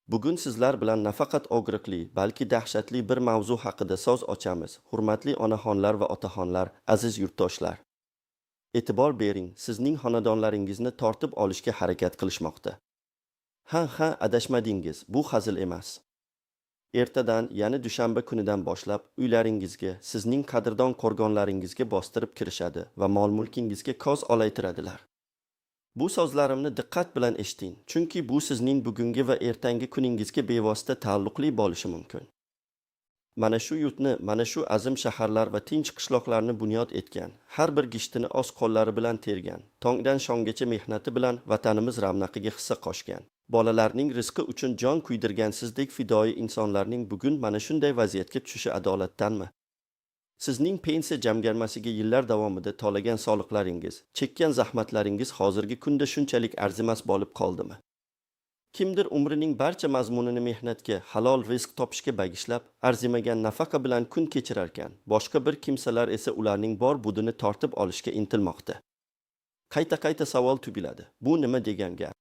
Bugun sizlar bilan nafaqat og'riqli, balki dahshatli bir mavzu haqida so'z ochamiz, hurmatli onaxonlar va otaxonlar, aziz yurtdoshlar. E'tibor bering, sizning xonadonlaringizni tortib olishga harakat qilishmoqda. Ha, adashmadingiz, bu hazil emas. Ertadan, ya'ni dushanba kunidan boshlab uylaringizga, sizning qadrdon qo'rg'onlaringizga bostirib kirishadi va mol-mulkingizga ko'z olaytiradilar. Bu so'zlarimni diqqat bilan eshiting, chunki bu sizning bugungi va ertangi kuningizga bevosita taalluqli bo'lishi mumkin. Mana shu yurtni, mana shu azim shaharlar va tinch qishloqlarni bunyod etgan, har bir gishtini o'z qo'llari bilan tergan, tongdan shomgacha mehnati bilan vatanimiz ravnaqiga hissa qo'shgan, bolalarning rizqi uchun jon kuydirgan sizdek fidoyi insonlarning bugun mana shunday vaziyatga tushishi adolatdanmi? Sizning pensiya jamg'armasiga yillar davomida to'lagan soliqlaringiz, chekkan zahmatlaringiz hozirgi kunda shunchalik arzimas bo'lib qoldimi? Kimdir umrining barcha mazmunini mehnatga, halol rizq topishga bag'ishlab, arzimagan nafaqa bilan kun kechirarkan, boshqa bir kimsalar esa ularning bor budini tortib olishga intilmoqda. Qayta-qayta savol tug'iladi. Bu nima degan gap?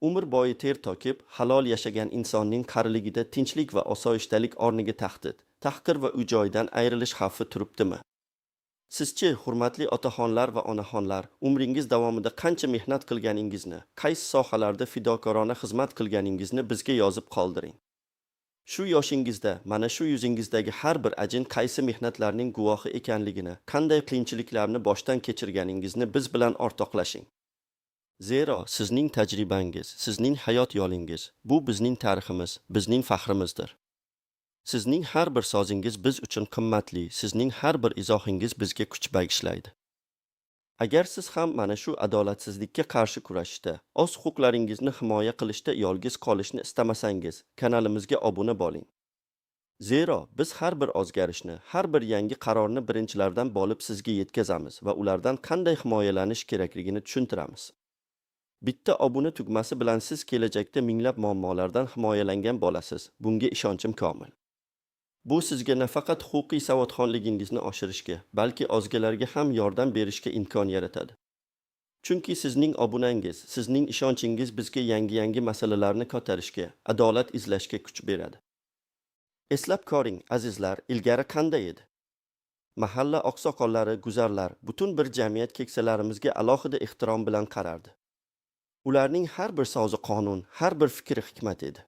Umr bo'yi ter to'kib, halol yashagan insonning qariligida tinchlik va osoyishtalik o'rniga tahdid, tahqir va uy joyidan ayrilish xavfi turibdimi? Sizchi, hurmatli otaxonlar va onaxonlar, umringiz davomida qancha mehnat qilganingizni, qaysi sohalarda fidokorona xizmat qilganingizni bizga yozib qoldiring. Shu yoshingizda mana shu yuzingizdagi har bir ajin qaysi mehnatlarning guvohi ekanligini, qanday qiyinchiliklarni boshdan kechirganingizni biz bilan o'rtoqlashing. Zero sizning tajribangiz, sizning hayot yo'lingiz, bu bizning tariximiz, bizning faxrimizdir. Sizning har bir so'zingiz biz uchun qimmatli, sizning har bir izohingiz bizga kuch bag'ishlaydi. Agar siz ham mana shu adolatsizlikka qarshi kurashishda, o'z huquqlaringizni himoya qilishda yolg'iz qolishni istamasangiz, kanalimizga obuna bo'ling. Zero biz har bir o'zgarishni, har bir yangi qarorni birinchilardan bo'lib sizga yetkazamiz va ulardan qanday himoyalanish kerakligini tushuntiramiz. Bitta obuna tugmasi bilan siz kelajakda minglab muammolardan himoyalangan bo'lasiz. Bunga ishonchim komil. Bu sizga nafaqat huquqiy savodxonligingizni oshirishga, balki o'zgalarga ham yordam berishga imkon yaratadi. Chunki sizning obunangiz, sizning ishonchingiz bizga yangi-yangi masalalarni ko'tarishga, adolat izlashga kuch beradi. Eslab ko'ring, azizlar, ilgari qanday edi? Mahalla oqsoqollari, guzarlar, butun bir jamiyat keksalarimizga alohida ehtirom bilan qarardi. Ularning har bir so'zi qonun, har bir fikri hikmat edi.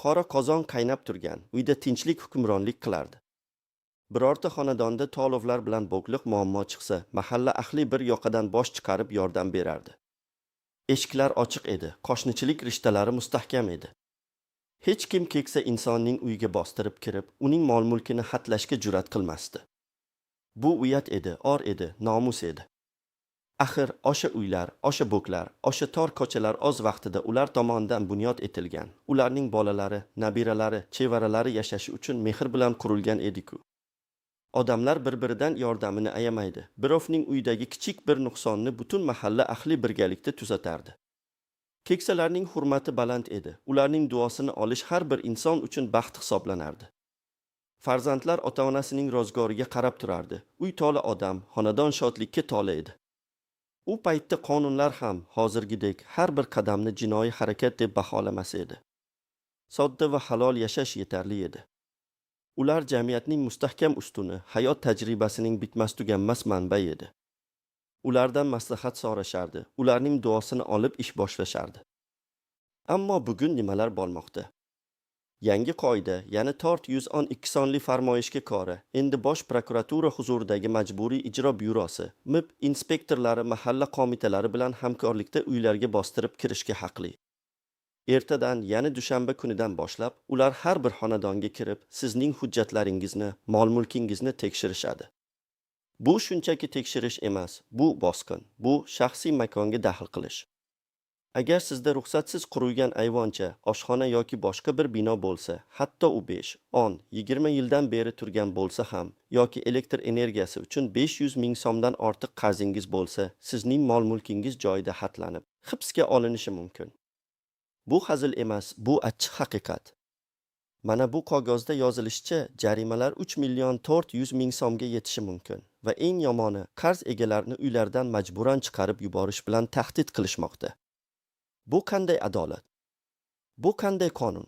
Qora qozon qaynab turgan, uyda tinchlik hukmronlik qilardi. Birorta xonadonda to'lovlar bilan bog'liq muammo chiqsa, mahalla ahli bir yoqadan bosh chiqarib yordam berardi. Eshiklar ochiq edi, qo'shnichilik rishtalari mustahkam edi. Hech kim keksa insonning uyiga bostirib kirib, uning mol-mulkini xatlashga jur'at qilmasdi. Bu uyat edi, or edi, nomus edi. Axir o'sha uylar, o'sha bo'klar, o'sha tor ko'chalar o'z vaqtida ular tomonidan bunyod etilgan, ularning bolalari, nabiralari, chevaralari yashashi uchun mehr bilan qurilgan edi-ku. Odamlar bir-biridan yordamini ayamaydi. Birovning uyidagi kichik bir nuqsonni butun mahalla ahli birgalikda tuzatardi. Keksalarning hurmati baland edi. Ularning duosini olish har bir inson uchun baxt hisoblanardi. Farzandlar ota-onasining ro'zg'origa qarab turardi. Uy to'la odam, xonadon shodlikka to'la edi. U paytda qonunlar ham hozirgidek har bir qadamni jinoiy harakat deb baholamas edi. Sodda va halol yashash yetarli edi. Ular jamiyatning mustahkam ustuni, hayot tajribasining bitmas tuganmas manbai edi. Ulardan maslahat so'rashardi, ularning duosini olib ish boshlashardi. Ammo bugun nimalar bo'lmoqda? Yangi qoida, ya'ni 412 sonli farmoyishga ko'ra, endi Bosh prokuratura huzuridagi Majburiy ijro byurosi, MIB inspektorlari mahalla qo'mitalari bilan hamkorlikda uylarga bostirib kirishga haqli. Ertadan, ya'ni dushanba kunidan boshlab, ular har bir xonadonga kirib, sizning hujjatlaringizni, mol-mulkingizni tekshirishadi. Bu shunchaki tekshirish emas, bu bosqin, bu shaxsiy makonga daxl qilish. Agar sizda ruxsatsiz qurilgan ayvoncha, oshxona yoki boshqa bir bino bo'lsa, hatto u 5, 10, 20 yildan beri turgan bo'lsa ham yoki elektr energiyasi uchun 500 ming so'mdan ortiq qarzingiz bo'lsa, sizning mol-mulkingiz joyida xatlanib, hibsga olinishi mumkin. Bu hazil emas, bu achchiq haqiqat. Mana bu qog'ozda yozilishicha, jarimalar 3 million 400 ming so'mga yetishi mumkin va eng yomoni, qarz egalarini uylaridan majburan chiqarib yuborish bilan tahdid qilishmoqda. Bu qanday adolat? Bu qanday qonun?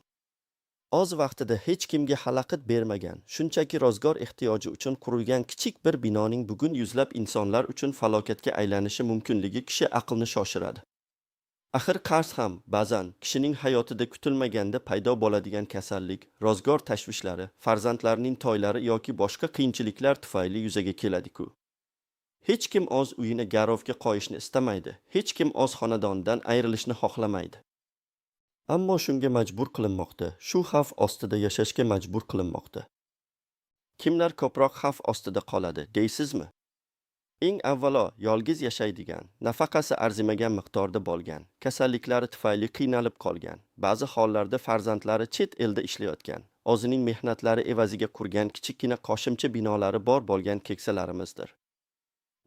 O'z vaqtida hech kimga xalaqit bermagan, shunchaki ro'zg'or ehtiyoji uchun qurilgan kichik bir binoning bugun yuzlab insonlar uchun falokatga aylanishi mumkinligi kishi aqlni shoshiradi. Axir qarz ham ba'zan kishining hayotida kutilmaganda paydo bo'ladigan kasallik, ro'zg'or tashvishlari, farzandlarning to'ylari yoki boshqa qiyinchiliklar tufayli yuzaga keladi-ku. Hech kim o'z uyini garovga qo'yishni istamaydi, hech kim o'z xonadonidan ayrilishni xohlamaydi. Ammo shunga majbur qilinmoqda, shu xavf ostida yashashga majbur qilinmoqda. Kimlar ko'proq xavf ostida qoladi, deysizmi? Eng avvalo yolg'iz yashaydigan, nafaqasi arzimagan miqdorda bo'lgan, kasalliklari tufayli qiynalib qolgan, ba'zi hollarda farzandlari chet elda ishlayotgan, o'zining mehnatlari evaziga qurgan kichikgina qo'shimcha binolari bor bo'lgan keksalarimizdir.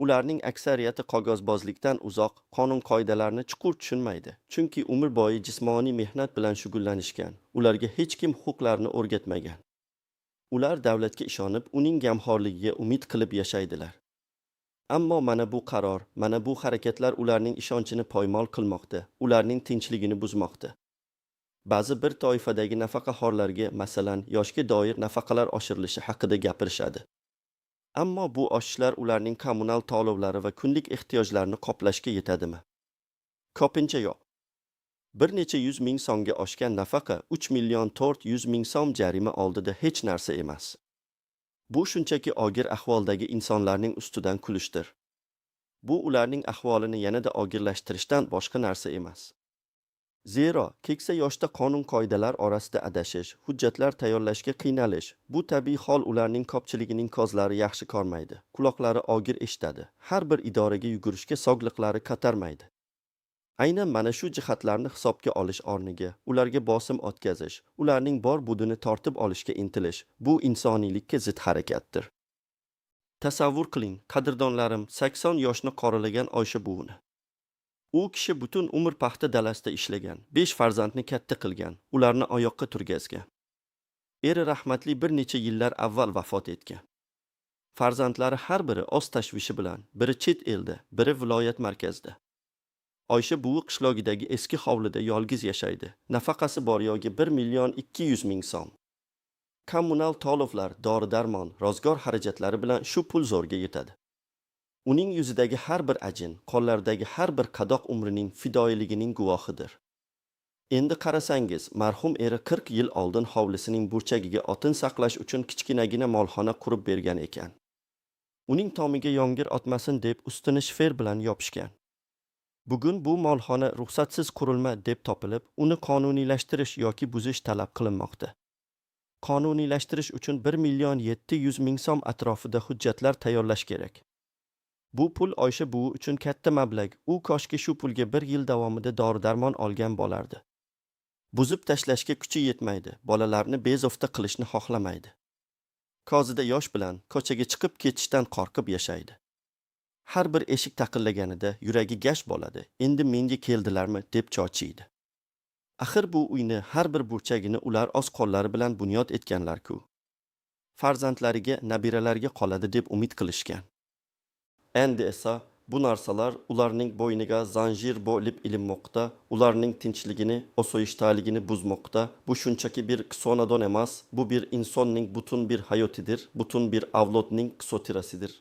Ularning aksariyati qog'ozbozlikdan uzoq, qonun-qoidalarni chuqur tushunmaydi, chunki umr bo'yi jismoniy mehnat bilan shug'ullanishgan, ularga hech kim huquqlarini o'rgatmagan. Ular davlatga ishonib, uning g'amxo'rligiga umid qilib yashaydilar. Ammo mana bu qaror, mana bu harakatlar ularning ishonchini poymol qilmoqda, ularning tinchligini buzmoqda. Ba'zi bir toifadagi nafaqaxo'rlarga, masalan, yoshga doir nafaqalar oshirilishi haqida gapirishadi. Ammo bu oshishlar ularning kommunal to'lovlari va kunlik ehtiyojlarini qoplashga yetadimi? Ko'pincha yo'q. Bir necha yuz ming so'mga oshgan nafaqa 3 million 400 ming so'm jarima oldida hech narsa emas. Bu shunchaki og'ir ahvoldagi insonlarning ustidan kulishdir. Bu ularning ahvolini yanada og'irlashtirishdan boshqa narsa emas. Zero, keksa yoshda qonun-qoidalar orasida adashish, hujjatlar tayyorlashga qiynalish, bu tabiiy hol. Ularning ko'pchiligining ko'zlari yaxshi ko'rmaydi, quloqlari og'ir eshitadi, har bir idoraga yugurishga sog'liqlari ko'tarmaydi. Aynan mana shu jihatlarni hisobga olish o'rniga ularga bosim o'tkazish, ularning bor budini tortib olishga intilish bu insoniylikka zid harakatdir. Tasavvur qiling, qadrdonlarim, 80 yoshni qoralagan Oysha buvini. U kishi butun umr paxta dalasida ishlagan, 5 farzandni katta qilgan, ularni oyoqqa turgazgan. Eri rahmatli bir necha yillar avval vafot etgan. Farzandlari har biri o'z tashvishi bilan, biri chet elda, biri viloyat markazida. Oysha buvi qishlog'idagi eski hovlida yolg'iz yashaydi. Nafaqasi bor yo'gi 1 million 200 ming so'm. Kommunal to'lovlar, dori-darmon, ro'zg'or xarajatlari bilan shu pul zo'rga yetadi. Uning yuzidagi har bir ajin, qo'llaridagi har bir qadoq umrining fidoyiligining guvohidir. Endi qarasangiz, marhum eri 40 yil oldin hovlisining burchagiga otin saqlash uchun kichkinagina molxona qurib bergan ekan. Uning tomiga yomg'ir otmasin deb ustini shifer bilan yopishgan. Bugun bu molxona ruxsatsiz qurilma deb topilib, uni qonuniylashtirish yoki buzish talab qilinmoqda. Qonuniylashtirish uchun 1 million 700 ming so'm atrofida hujjatlar tayyorlash kerak. Bu pul Oysha buvi uchun katta mablag'. U koshki shu pulga bir yil davomida dori-darmon olgan bo'lardi. Buzib tashlashga kuchi yetmaydi, bolalarni bezovta qilishni xohlamaydi. Ko'zida yosh bilan ko'chaga chiqib ketishdan qo'rqib yashaydi. Har bir eshik taqillaganida yuragi gash bo'ladi. Endi menga keldilarmi deb cho'chiydi. Axir bu uyni har bir burchagini ular o'z qo'llari bilan bunyod etganlar-ku. Farzandlariga, nabiralariga qoladi deb umid qilishgan. Endi esa bu narsalar ularning bo'yniga zanjir bo'lib ilinmoqda, ularning tinchligini, osoyishtaligini buzmoqda. Bu shunchaki bir xonadon emas, bu bir insonning butun bir hayotidir, butun bir avlodning xotirasidir.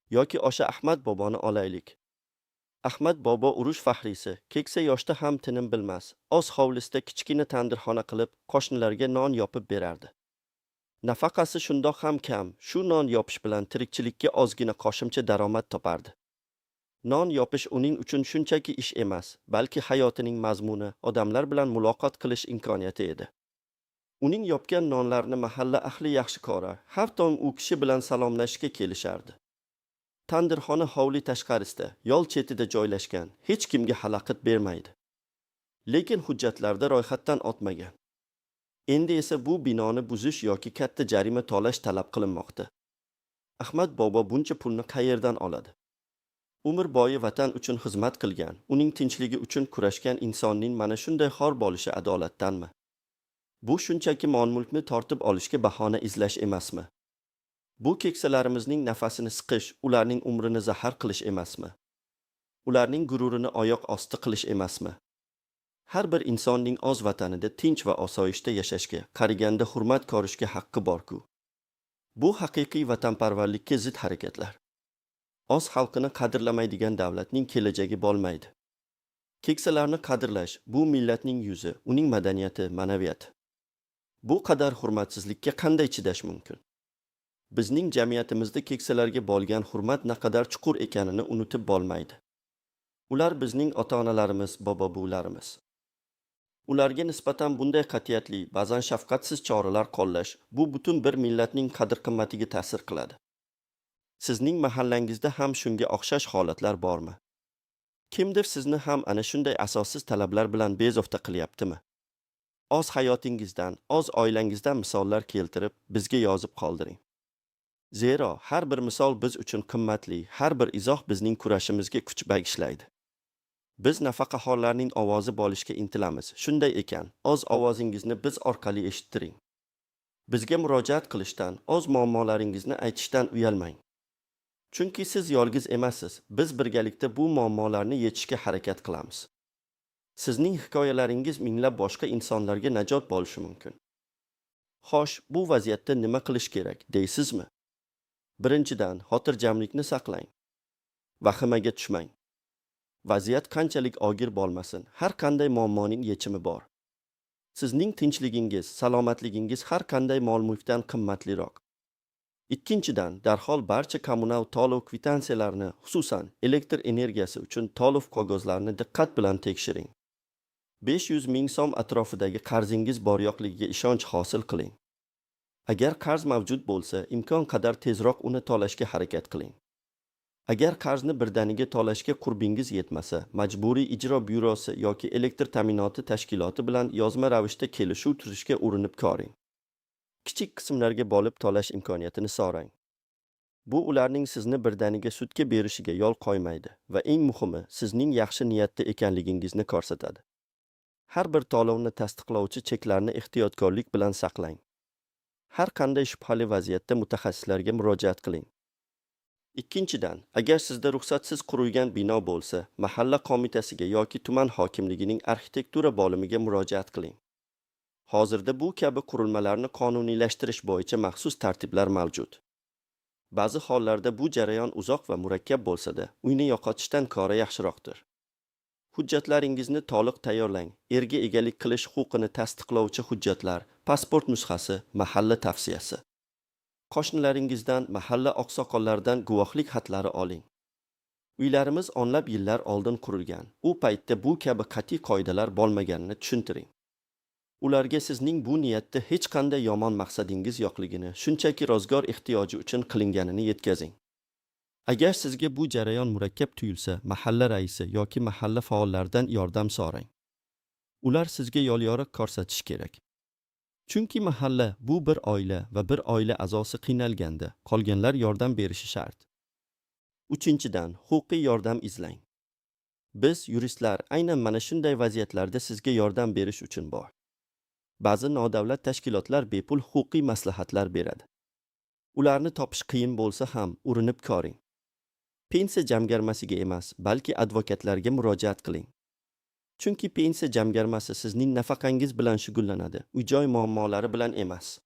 Yoki o'sha Ahmad boboni olaylik. Ahmad bobo urush faxriysi, keksa yoshda ham tinim bilmas. O'z hovlisida kichkina tandirxona qilib, qo'shnilarga non yopib berardi. Nafaqasi shundoq ham kam, shu non yopish bilan tirikchilikka ozgina qo'shimcha daromad topardi. Non yopish uning uchun shunchaki ish emas, balki hayotining mazmuni, odamlar bilan muloqot qilish imkoniyati edi. Uning yopgan nonlarini mahalla ahli yaxshi ko'rar, har tong u kishi bilan salomlashishga kelishardi. Tandirxona hovli tashqarisida, yo'l chetida joylashgan, hech kimga xalaqit bermaydi. Lekin hujjatlarda ro'yxatdan o'tmagan. Endi esa bu binoni buzish yoki katta jarima to'lash talab qilinmoqda. Ahmad bobo buncha pulni qayerdan oladi? Umr bo'yi vatan uchun xizmat qilgan, uning tinchligi uchun kurashgan insonning mana shunday xor bo'lishi adolatdanmi? Bu shunchaki mol-mulkni tortib olishga bahona izlash emasmi? Bu keksalarimizning nafasini siqish, ularning umrini zahar qilish emasmi? Ularning gururini oyoq osti qilish emasmi? Har bir insonning o'z vatanida tinch va osoyishta yashashga, qariganda hurmat ko'rishga haqqi bor-ku. Bu haqiqiy vatanparvarlikka zid harakatlar. O'z xalqini qadrlamaydigan davlatning kelajagi bo'lmaydi. Keksalarni qadrlash bu millatning yuzi, uning madaniyati, ma'naviyati. Bu qadar hurmatsizlikka qanday chidash mumkin? Bizning jamiyatimizda keksalarga bo'lgan hurmat naqadar chuqur ekanini unutib bo'lmaydi. Ular bizning ota-onalarimiz, bobo-buvilarimiz. Ularga nisbatan bunday qat'iyatli, ba'zan shafqatsiz choralar qo'llash bu butun bir millatning qadr-qimmatiga ta'sir qiladi. Sizning mahallangizda ham shunga o'xshash holatlar bormi? Kimdir sizni ham ana shunday asossiz talablar bilan bezovta qilyaptimi? O'z hayotingizdan, o'z oilangizdan misollar keltirib, bizga yozib qoldiring. Zero har bir misol biz uchun qimmatli, har bir izoh bizning kurashimizga kuch bag'ishlaydi. Biz nafaqaxo'rlarning ovozi bo'lishga intilamiz. Shunday ekan, o'z ovozingizni biz orqali eshittiring. Bizga murojaat qilishdan, o'z muammolaringizni aytishdan uyalmang. Chunki siz yolg'iz emassiz. Biz birgalikda bu muammolarni yechishga harakat qilamiz. Sizning hikoyalaringiz minglab boshqa insonlarga najot bo'lishi mumkin. Xo'sh, bu vaziyatda nima qilish kerak, deysizmi? Birinchidan, xotirjamlikni saqlang. Vahimaga tushmang. Vaziyat qanchalik og'ir bo'lmasin, har qanday muammoning yechimi bor. Sizning tinchligingiz, salomatligingiz har qanday mol-mulkdan qimmatliroq. Ikkinchidan, darhol barcha kommunal to'lov kvitansiyalarini, xususan, elektr energiyasi uchun to'lov qog'ozlarini diqqat bilan tekshiring. 500 ming so'm atrofidagi qarzingiz bor yo'qligiga ishonch hosil qiling. Agar qarz mavjud bo'lsa, imkon qadar tezroq uni to'lashga harakat qiling. Agar qarzni birdaniga to'lashga qurbingiz yetmasa, Majburiy ijro byurosi yoki elektr ta'minoti tashkiloti bilan yozma ravishda kelishuv tuzishga urinib ko'ring. Kichik qismlarga bo'lib to'lash imkoniyatini so'rang. Bu ularning sizni birdaniga sudga berishiga yo'l qo'ymaydi va eng muhimi, sizning yaxshi niyatda ekanligingizni ko'rsatadi. Har bir to'lovni tasdiqlovchi cheklarni ehtiyotkorlik bilan saqlang. Har qanday shubhali vaziyatda mutaxassislarga murojaat qiling. Ikkinchidan, agar sizda ruxsatsiz qurilgan bino bo'lsa, mahalla qo'mitasiga yoki tuman hokimligining arxitektura bo'limiga murojaat qiling. Hozirda bu kabi qurilmalarni qonuniylashtirish bo'yicha maxsus tartiblar mavjud. Ba'zi hollarda bu jarayon uzoq va murakkab bo'lsa-da, uyni yo'qotishdan ko'ra yaxshiroqdir. Hujjatlaringizni to'liq tayyorlang. Yerga egalik qilish huquqini tasdiqlovchi hujjatlar, pasport nusxasi, mahalla tavsiyasi. Qo'shnilaringizdan, mahalla oqsoqollaridan guvohlik xatlari oling. Uylarimiz o'nlab yillar oldin qurilgan. U paytda bu kabi qat'iy qoidalar bo'lmaganini tushuntiring. Ularga sizning bu niyatda hech qanday yomon maqsadingiz yo'qligini, shunchaki ro'zg'or ehtiyoji uchun qilinganini yetkazing. Agar sizga bu jarayon murakkab tuyulsa, mahalla raisi yoki mahalla faollaridan yordam so'rang. Ular sizga yo'l-yo'riq ko'rsatishi kerak. Chunki mahalla bu bir oila va bir oila a'zosi qiynalganda qolganlar yordam berishi shart. Uchinchidan, huquqiy yordam izlang. Biz yuristlar aynan mana shunday vaziyatlarda sizga yordam berish uchun bor. Ba'zi nodavlat tashkilotlar bepul huquqiy maslahatlar beradi. Ularni topish qiyin bo'lsa ham urinib ko'ring. Pensiya jamg'armasiga emas, balki advokatlarga murojaat qiling. Chunki pensiya jamg'armasi sizning nafaqangiz bilan shug'ullanadi, uy-joy muammolari bilan emas.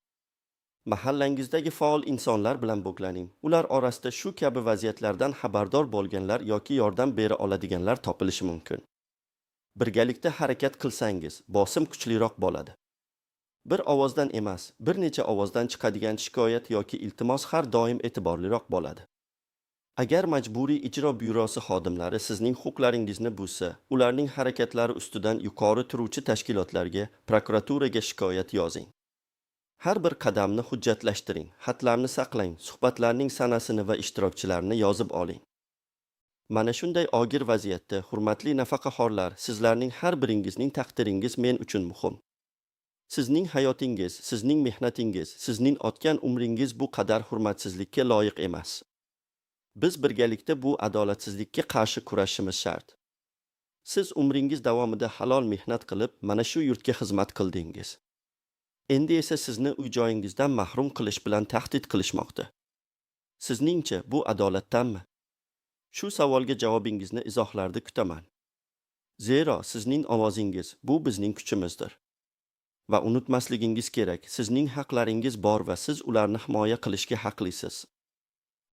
Mahallangizdagi faol insonlar bilan bog'laning. Ular orasida shu kabi vaziyatlardan xabardor bo'lganlar yoki yordam bera oladiganlar topilishi mumkin. Birgalikda harakat qilsangiz, bosim kuchliroq bo'ladi. Bir ovozdan emas, bir necha ovozdan chiqadigan shikoyat yoki iltimos har doim e'tiborliroq bo'ladi. Agar Majburiy ijro byurosi xodimlari sizning huquqlaringizni buzsa, ularning harakatlari ustidan yuqori turuvchi tashkilotlarga, prokuraturaga shikoyat yozing. Har bir qadamni hujjatlashtiring, xatlarni saqlang, suhbatlarning sanasini va ishtirokchilarini yozib oling. Mana shunday og'ir vaziyatda, hurmatli nafaqaxo'rlar, sizlarning har biringizning taqdiringiz men uchun muhim. Sizning hayotingiz, sizning mehnatingiz, sizning o'tgan umringiz bu qadar hurmatsizlikka loyiq emas. Biz birgalikda bu adolatsizlikka qarshi kurashishimiz shart. Siz umringiz davomida halol mehnat qilib, mana shu yurtga xizmat qildingiz. Endi esa sizni uy-joyingizdan mahrum qilish bilan tahdid qilishmoqda. Sizningcha bu adolatdanmi? Shu savolga javobingizni izohlarda kutaman. Zero sizning ovozingiz bu bizning kuchimizdir. Va unutmasligingiz kerak, sizning haqlaringiz bor va siz ularni himoya qilishga haqlisiz.